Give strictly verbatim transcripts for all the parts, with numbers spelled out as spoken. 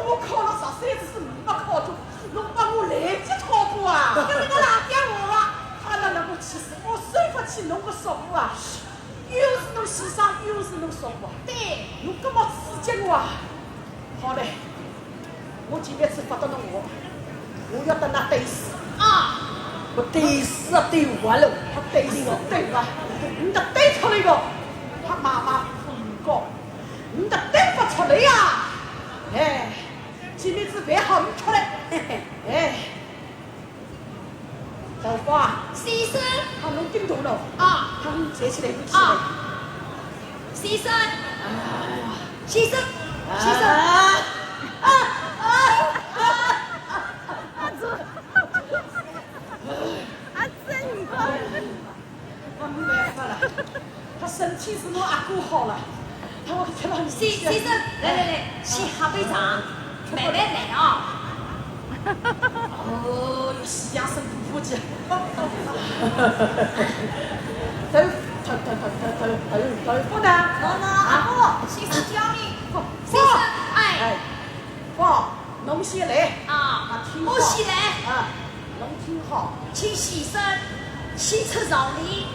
我考了十三次没考中，侬帮我来几套过啊？搿个辣盖我啊！啊，那那我气死，我受勿起侬个说话啊！又是侬先生，又是侬说话。对。侬搿么刺激我啊！好嘞，我今朝子发到侬我，我要搭㑚对视。啊。我对视啊，对话了。他对视对话，你得对出来个，他妈妈不能够。 你得对勿出来呀！哎，今朝子饭好没吃嘞。哎，豆腐啊，先生。他弄顶多了。啊。他们站起来，不起来。啊。先生。哎呀。先生，先生。啊。啊，啊，啊，啊。啊，真的。 我没办法了，他身体是我阿哥好了，他我给他让你先，先生，来来来，先喝杯茶，慢慢来啊。哦，有西洋参补补气。豆，豆，豆，豆，豆，豆，豆，豆腐呢？喏喏，啊。阿哥，先生叫你。不，先生，哎。哎。 不，侬先来。啊，啊，听好。我先来。啊，侬听好。请先生先出状元。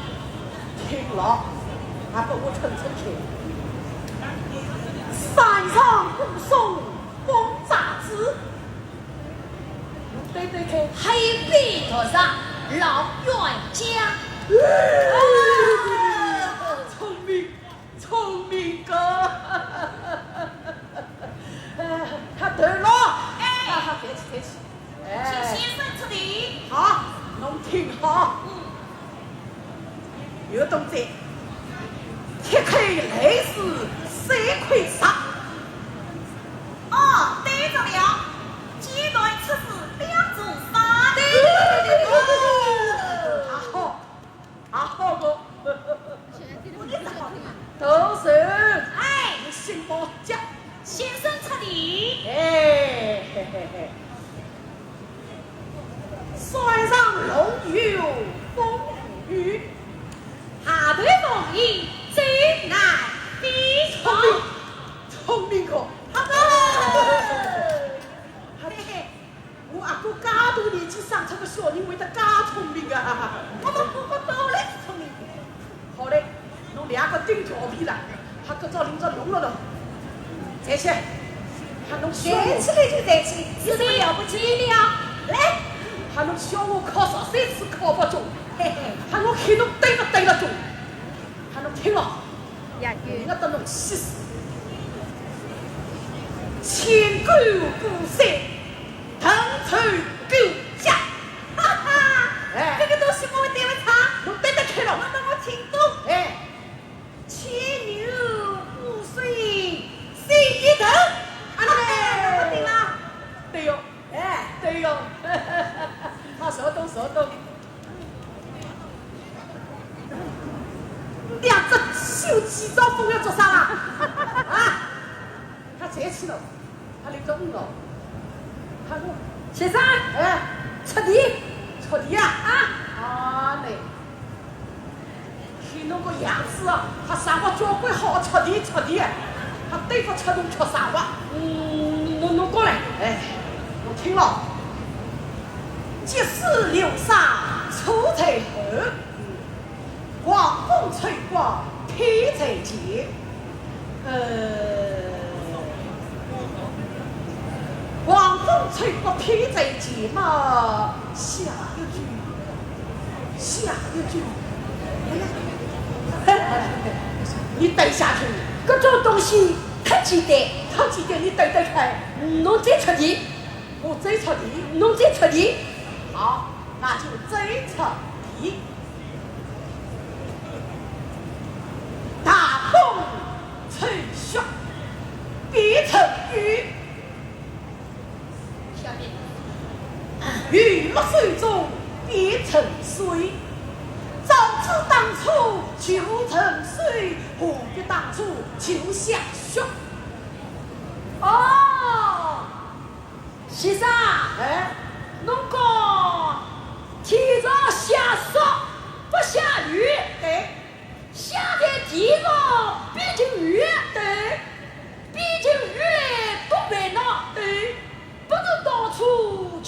听牢，啊，拨我听清楚。山上古松风杂子，侬对对看。黑背独上老冤家。啊，聪明。 聪明个。哎，他头脑。哎。啊，好，别去，别去。哎。请先生出题。好，侬听好。嗯。有动作。铁口泪水三块石。哦，对着了。鸡卵出世两座山。对，对，对，对，对。好。 啊，好个。读书。哎。你先报家。先生出题。哎，嘿嘿嘿。山上龙游风雨，下头凤迎最难飞。聪明，聪明个。好个。嘿嘿。 我阿哥介大年纪生出个小人会得介聪明啊？我们婆婆倒来是聪明。好嘞，侬两个顶调皮了，还搿朝领着弄了咯。站起来，喊侬小我，站起来就站起来，有什么了不起的啊？来，喊侬小我考十三次考不中，嘿嘿，喊我看侬对不对得中，喊侬听了。 呀，人家都弄气死。千古古色，腾出古家。哈哈，哎。这个东西我会对不差。侬对得开了。那么我听懂。哎。牵牛挂水，水一头。啊，那个，那么对了。对哟。哎。对哟。啊，说懂，说懂。 两只手举着风要做啥啦？啊？他站起了，他领着我了。他说：“先生，哎，出题。”出题啊？啊。啊，那，看侬个样子啊，还生活交关好，出题，出题，还对不出侬吃啥哇？嗯，侬，侬过来。哎，侬听了。 即使流沙错在后，狂风吹过偏在前。呃，狂风吹过偏在前嘛，下一句，下一句。你对下去。搿种东西太简单。太简单，你对对看。侬再出题。 我再出题，侬再出题。好，那就再出题。大风吹雪，变成雨。下面。雨落水中变成水，早知当初就成水，何必当初就下雪？哦。 先生，哎，侬讲天上下雪不下雨，对。下在地上变成雨，对。变成雨来多烦恼，对。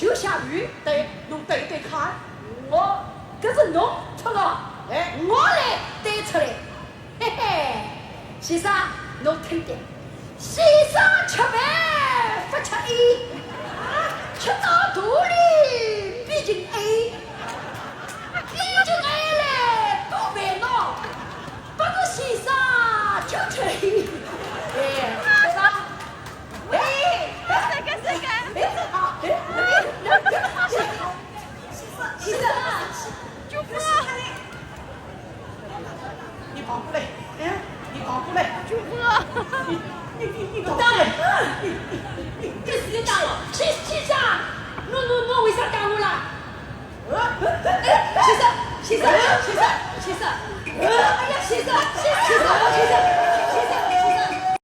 就下雨，对，侬对对看。我，搿是侬出个，哎，我来对出来。嘿嘿，先生，侬听听，先生吃饭勿吃A，吃到肚里变成A，变成A嘞多烦恼，不过先生就吃A。哎，对吧？ 哎，这个，这个。哎，好，哎，哎，哎，哎，先生，先生，救火！你跑过来，哎，你跑过来，救火！你，你，你，你跑过来，你，你，你，你，你死定了！先，先生，侬，侬，侬为啥打我啦？ 先生，先生，先生，先生，哎呀，先生，先生，先生，